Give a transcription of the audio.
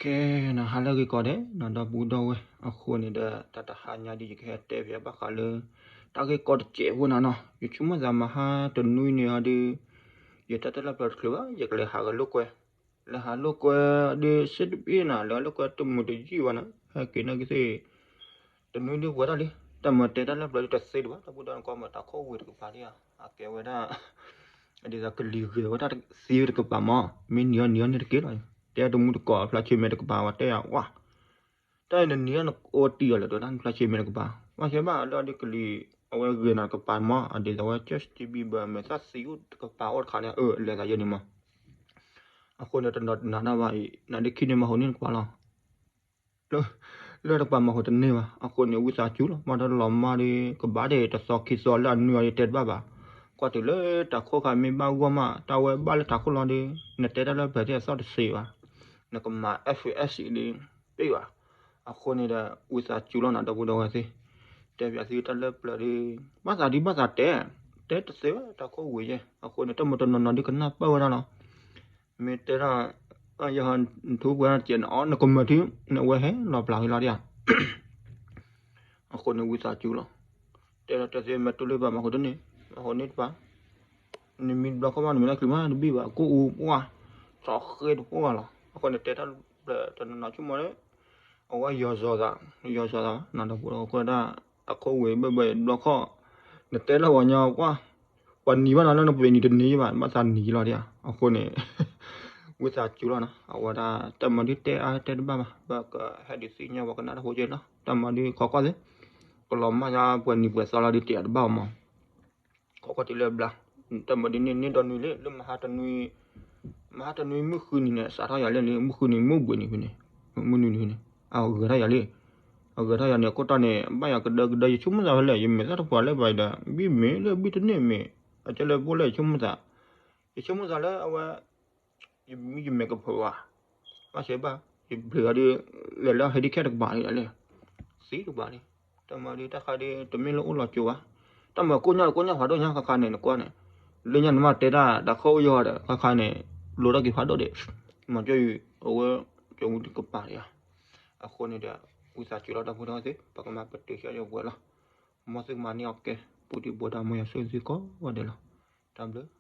ကဲနၤ ဟါလၢအဂ့ၤကိးဂၤဒဲး နၤဒီပုၢ်ဒီဝဲၢ် အဃိန့ၣ်ဒီး တၢ်တဟါညါဒ်ယကဟဲတဲပၠးဘၣ်ဃးလၢ တၢ်ဂ့ၢ်ကီတစဲးဖိနၤနီၤ ယဆိကမိၣ်သးမဟါတနွံန့ၣ်အီၤဒီး ယတဲတၢ်လၢပျၢၤတချုးဘၣ် ယကလဲၤဟးဂဲၤလိာ်ကွဲ လဲၤဟးလိာ်ကွဲဒီး စ့တဘ့ၣ်နၤ လဲၤလိာ်ကွဲတမုာ်တယံာ်ဘၣ်နၤ ဟဲက့ၤနာ်က့ၤသ့ၣ် တနွံဒ်ပှဲၤတၢ်လံ တၢ်မၤတဲတၢ်လၢပျၢၤဒ်တသ့ဒံးဘၣ် တၢ်ဘူၣ်ဒီးနကီမၤတၢ်ခိၣ်ဝံၤတကပၤလံ အကဲဝဲဒၣ် ဒ်သိးကလံၤဂ့ၤဝဲတၢ်သ့ဝဲတကပၤမး မ့ၢ်နံၤအီၤနံၤအီၤန့ၣ်တက့ၢ်လီၤ တဲတမူတကိးအဖျါဆ့မဲတကပၤဝဲတဲယၤဝါ တၢ်အံၤနနံၤအီၤနအိၣ်တံၢ်အီၤလၢၤဒီးတၢ်နဖျါဆ့မဲတကပၤ ဘၣ်ဆၢဘၣ်လၢအဒ်ကလံၤ အဝဲဂ့ၤနၤတကပၤမး အဒ်သိးဝဲ Justin Bieber မဲာ်သၣ်သံအိၣ်တကပၤအိၣ်တခါန့ၣ် အၢ လဲၤသးယဲန့ၣ်မး အဃိန့ၣ်တနီၤတနၤဒၣ်ဘၣ်အံၤ နဒ်ခံန့ၣ်မၤဟူးန့ၢ်တကပၤလီၤ လၢတကပၤမၤဟူးတန့ၢ်ဘၣ် အဃိန့ၣ် ဝံသးစူၤလီၤ မ့ၢ်တၢ်လီၤမၢ်ဒီး ကဘၣ်ဒဲးတသီခံသီလၢအနွံအီၤဒ်တဲတဘၣ်ဘၣ် ကွၢ်တုၤလၢတၢ်ခိၣ်ခါမ့ၢ်ဘၣ်ဂီၢ်မး တၢ်ဝဲဘၣ်လၢတၢ်ခိၣ်လီၤဒီး နတဲတၢ်လၢပျၢၤသ့ၣ်အသီၣ်တသ့ဘၣ် နကမၤ F S ဒီး ပ့ၢ်ဘၣ် အဃိန့ၣ်ဒီး ဝံသးစူၤလီၤနၤဒီပုၢ်ဒီဝဲၢ်သ့ၣ် တဲပၠးသုတၢ်လၢပျၢၤဒီး ဘၣ်သးဒ်ဘၣ်သးတဲ တဲတသ့ဘၣ်တၢ်ခိၣ်ဝံၤယဲ အဃိန့ၣ် တၢ်မၤတနီၤနီၤဒ်ကနၢ်ပၢၢ်ဝဲဒၣ်လီၤ မ့ၢ်တဲဒၣ် ယဟထူပှဲၤတစဲးနအီၣ်နကမၤထံ နဝဲဟဲလီၤပျၢၤဟ့လီၤဒ်ဧါ အဃိန့ၣ်ဝံသးစူၤလီၤ တဲလီၤတဲသ့မ့ၢ်တူၢ်လၢပှၤမၤဟူးတန့ၢ် မၤဟူးန့ၢ်တပၤ နမ့ၢ်တဘျီခီၣ်ဘၣ် နမ့ၢ်လၢချုးမးတဘ့ၣ်ဘၣ် ကိၣ်အူပှၢ် သီဃဲတပှၢ်လီၤ အဃိန့ၣ်တဲတၢ်လၢပျၢၤတနီၤနီၤဆိကမိၣ်လၢ အဝဲယီၤစီၤသး ယီၤစီၤသး နဒီပုၢ်ဒီဝဲၢ်ခိၣ်ဒၣ် တၢ်ခိၣ်ဝံၤဘၢၣ်ဘၢၣ်တဘျီခီၣ် နတဲလၢပှၤညီပှၢ် ပှၤနံၤဘၣ်နၤလၢနပှဲၤနံၤတနံၤဘၣ် ဘၣ်သးနံၤလီၤဒ်ဧါ အဃိန့ၣ် ဝံသးစူၤလီၤနၤ အဝဲဒၣ်တၢ်မၤဒ်တဲအါတဲတဘၣ်ဘၣ် ဘၣ်ကဟဲဒုးသ့ၣ်ညါပှၤကနၣ်တၢ်ဖိကဲလီၤ တၢ်မၤဒ်ခိးကွၢ်သ့ ကလီၤမၢ်ညါပှဲၤနံၤပှဲၤသီလီၤဒ်တဲအါတဘၣ်အီၤမး ခိးကွၢ်တုၤလၢဘျါ တၢ်မၤဒ်န့ၣ်န့ၢ်ဒီနွံလံ လၢမဟါတနွံ မဟါတနွံမုၢ်ဃုနံၤန့ၣ် စးထီၣ်ယၤလၢန့ၣ် မုၢ်ဃုနံၤမုၢ်ဘှံးနံၤဖဲန့ၣ် မုၢ်နွံနံၤဖဲန့ၣ် အဂဲၤထီၣ်ယၤလံ အဂဲၤထီၣ်ယၤန့ၣ် အခိၣ်တီန့ၣ် ဘၣ်ယၤကဒၢကဒၢ ယဆိကမိၣ်သးဖဲလဲၣ် ယမဲာ်သၣ်တပှၤလၢပှၤဒီး ဘံၣ်မ့ၢ်လၢဘံၣ်တန့ၢ်မ့ၢ် အကဲလၢပအိၣ်လၢယဆိကမိၣ်သး ယဆိကမိၣ်သးလၢအဝဲ ယမံယမဲာ်ကဖၢဘၣ် ဘၣ်ဆၢဘၣ် ယဘျုးအီၤဒီး လဲၤလၢဟဲဒ်ခဲတကပၤလံလဲၣ် သံတကပၤလံ တၢ်မၤဒ်တၢ်ဃးဒ် တမ့ၢ်လၢအိၣ်လီၤကၠိဘၣ် တၢ်မၤကိၣ်ညါကိၣ်ညါဖးဒိၣ်ညါခါခါန့ၣ် နကွၢ်န့ၣ် လၢညါနမ့ၢ်တဲတၢ်တၢ်ခိၣ်အိၣ်ယီၤဒီး ခါခါန့ၣ် လိၤထီၣ်က့ၤဖးဒိၣ်ဒံး မၤကၠီအံၤ အဝဲ ကၠိဝံၤတကပၤလံ အဃိန့ၣ်ဒီး ဝံသးစူၤလီၤတၢ်ဖိတၢ်ဝဲသ့ၣ် ပကမၤပတုာ်ဆၢယပှဲၤလီၤ မ်သုကမၤန့ၢ်အီၤကဲ ပူၤဒံးဘှီဒၣ်မ့ၢ်ယွၤဆိၣ်ဂ့ၤသုကိးဂၤဒဲးလီၤ တၢ်ဘျုး